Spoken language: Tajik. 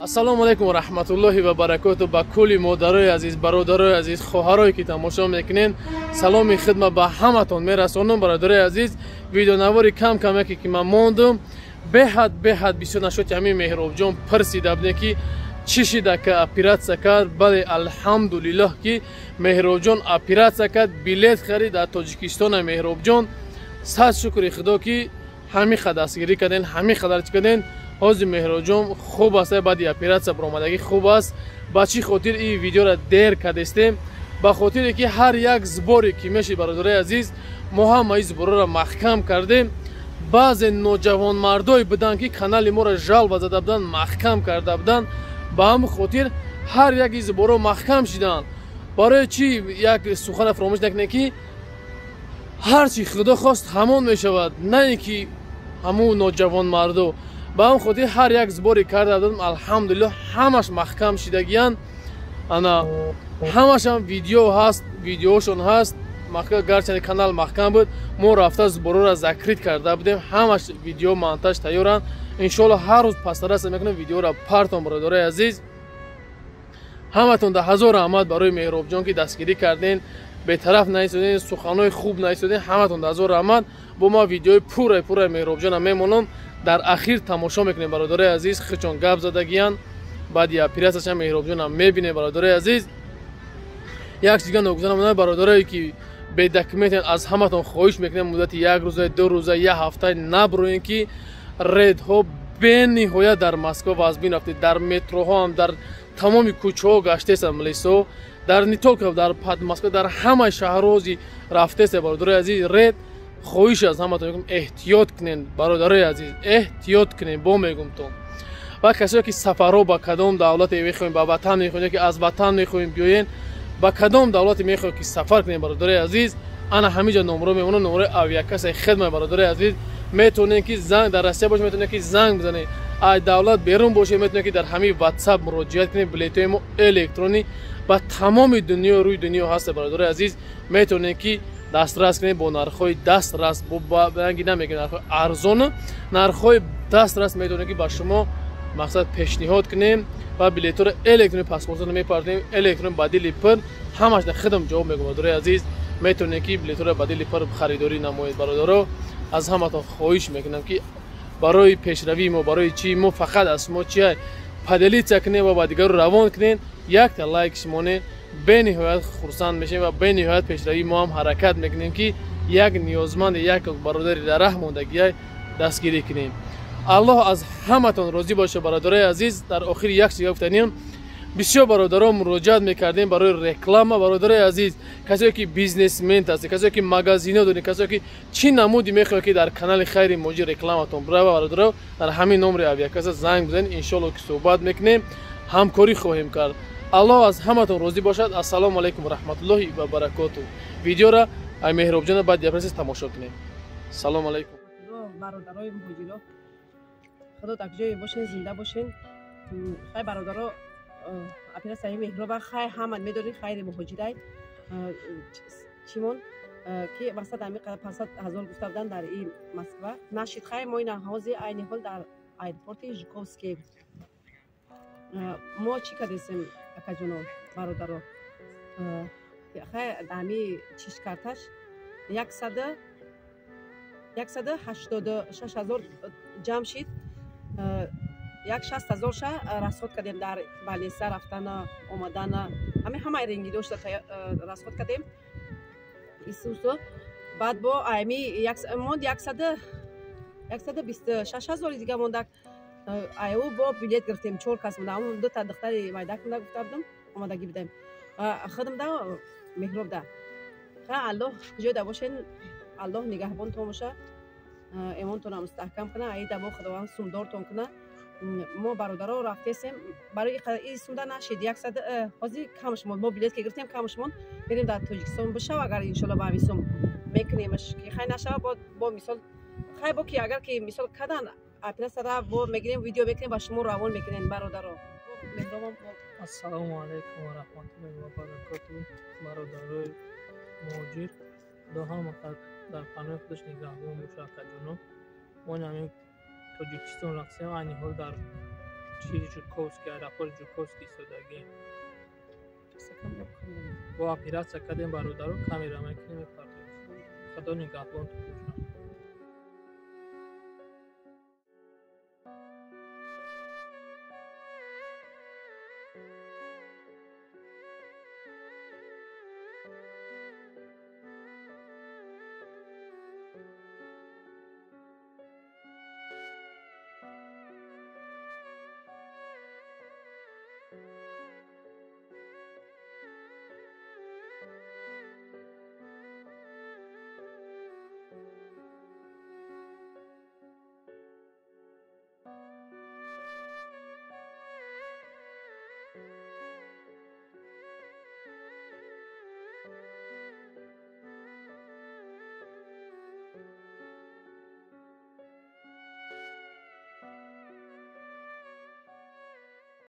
Ассалому алайкум ва раҳматуллоҳи ва баракоту. Ба кулли модарои азиз, бародарои азиз, хоҳарое ки тамошо мекунен, саломи хидма ба ҳаматон мерасонам. Бародарои азиз, видеонавори кам камяке ки ман мондум, беҳад беҳад бисёр нашуд. Ҳамин Меҳробҷон пурсида будем, ки чӣ шида, ка оператсия кард. Бале, алҳамдулиллоҳ, ки Меҳробҷон оператсия кард, билет харид дар Тоҷикистона. Меҳробҷон, сад шукри Худо, ки ҳамин қадр дастгирӣ карден, ҳамин қадар чӣ карден. Ҳозир Меҳроҷон хуб аст, баъди оператсия баромадагӣ хуб аст. Ба чӣ хотир ин видеоро дер кардестем? Ба хотире ки ҳар як сборе ки мешид, бародарои азиз, мо ҳамаи сборҳоро маҳкам кардем. Баъзе ноҷавонмардое буданд, ки канали моро жалба зада буданд, маҳкам карда буданд. Ба ҳамин хотир ҳар як сборҳо маҳкам шиданд. Барои чӣ як сухана фаромӯш накунед, ки ҳар чӣ Худо хост, ҳамон мешавад, на ин ки ҳамун ноҷавонмардо. Ба ҳамин хотир ҳар як сборе карда будам, алҳамдулиллоҳ, ҳамаш маҳкам шидагиянд. Ана ҳамашам видео ҳаст, видеошон ҳаст. Гарчанде канал маҳкам буд, мо рафта сборҳоро закрыть карда будем. Ҳамаш видео монтаж тайёранд. Иншоалло, ҳар рӯз постараться мекунем, видеоро партон. Бародарои азиз, ҳаматон да ҳазор раҳмат барои Меҳробҷон, ки дастгирӣ карден, бетараф наистоден, суханҳои хуб наистоден. Ҳаматон да ҳазор раҳмат. Бо ма видеои пурраи пурраи Меҳробҷонам мемонам, дар ахир тамошо мекунем. Бародарои азиз, хичон гап задагиянд баъди оператсияшам, Меҳробҷонам мебинем. Бародарои азиз, як чизга ногузарам, бародарое ки бедокументен, аз ҳаматон хоҳиш мекунем, муддати як рӯза, 2 рӯза, як ҳафта наброем, ки рейдҳо бениҳоят дар Москва вазбин рафтед. Дар метроҳо ҳам, дар тамоми кӯчаҳо гаштеса милисо, дар не только дар Москва, дар ҳамаи шаҳрҳози рафтеса, бародарои азиз, рейд. Хоҳиш аз ҳаматон мекунам, эҳтиёт кунен, бародарои азиз, эҳтиёт кунен. Бо мегумтон, ва касое ки сафарҳо ба кадом давлате мехоҳем, ба ватан мехоҳем, ки аз ватан мехоҳем биёен, ба кадом давлате мехоҳем ки сафар кунем, бародарои азиз, ана ҳамиҷа номро мемонам, номрои авиакассаи хидмат. Бародарои азиз, метавонем ки занг, дар Россия бошед, метавонем ки занг бизанед, ай давлат берун бошед, метавонем ки дар ҳамин WhatsApp муроҷиат кунем. Билетҳои мо электронӣ ба тамоми дунё, рӯи дунё ҳаста. Бародарои азиз, метавонем ки дастрас кунем бо нархҳои дастрас, ранги намегӯем, нархҳои арзон, нархҳои дастрас метавонем ки ба шумо мақсад пешниҳод кунем ва билетҳоро электронӣ, паспортро мепартем электронӣ, ба дили пир. Ҳамаш дар хидм ҷавоб мегӯм. Бародарои азиз, метавонем ки билетҳоро ба дили пир харидорӣ намоед. Бародаро, аз ҳаматон хоҳиш мекунам, ки барои пешравии мо, барои чи мо фақат аз шумо чи поделиться кунем ва ба дигару равон кунем, якта лайк шумоне, бениҳоят хурсанд мешавем ва бениҳоят пешравии мо ҳам ҳаракат мекунем, ки як ниёзманди, як бародари дар раҳ мондагия дастгирӣ кунем. Аллоҳ аз ҳаматон розӣ боша. Бародарои азиз, дар охири як чизга гуфтанем. Бисёр бародарон муроҷиат мекардем барои реклама. Бародарои азиз, касое ки бизнесмен ҳастед, касое ки магазино доред, касое ки чӣ намуди мехоҳед, ки дар канали Хайри Муҳоҷир рекламатон бирава, бародаро, дар ҳамин номери авиакасса занг бизанед. Иншоалло, ки суҳбат мекунем, ҳамкорӣ хоҳем кард. Аллоҳ аз ҳаматон розӣ бошад. Ассалому алайкум ва раҳматуллоҳи ва баракоту. Видеора ай Меҳробҷона баъд оператсия тамошо кунем. Салому алайкум. Бародарои муҳоҷиро, Худо дар ҷое бошен, зинда бошен. Хай, бародаро, оператсияи Меҳроба хай ҳама медонед, Хайри Муҳоҷирай чимон, ки мақсад ами 500 000 гуфта буданд, дар ин Москва нашид. Хай, мо ина ҳозир айни ҳол дар аэропорти Жуковский. Мо чӣ кардесем, акаҷоно, бародаро? Хай, ами чиш карташ 186 000 ҷамъ шид. Як 60 000 ша расход кардем дар больница рафтана, омадана, ҳами ҳамаи ренгидошта расход кардем исусу. Баъд бо ами монд 126 000-и дига мондак. Аю бо билет гирифтем, чор кас монда, ҳамун дута духтари майдак монда, гуфта будам, омадагӣ будем худамда, Меҳробда. Ха, Аллоҳ куҷода бошен, Аллоҳ нигаҳбонтон боша, эмонтонам мустаҳкам куна, аида бо Худованд сумдортон куна. Мо, бародаро, рафтесем барои и сумда нашид, яксад ҳозир камш монд. Мо билет ки гирифтем, камш монд. Мерем дар Тоҷикистон бишав, агар иншолло ба ҳамин сум мекунемаш, ки хай нашава, бо мисол хай бо ки агар ки мисол кадан оператсияра, бо мегирем, видео мекунем, ба шумо равон мекунем, бародаро. Меҳробам. Ассалому алайкум ва раҳматуллоҳи ва баракоту. Бародарои муҳоҷир, Худо ҳама дар паноҳи худаш нигаҳбон боша. Акаҷоно, мо ҳамин Тоҷикистон рафтем, айни ҳол дар Чи Жуковский, аэропорт Жуковский истодагием. Бо оператсия кардем, бародаро, камера мекунем, мепартоем. Худо нигаҳбонтон бошад.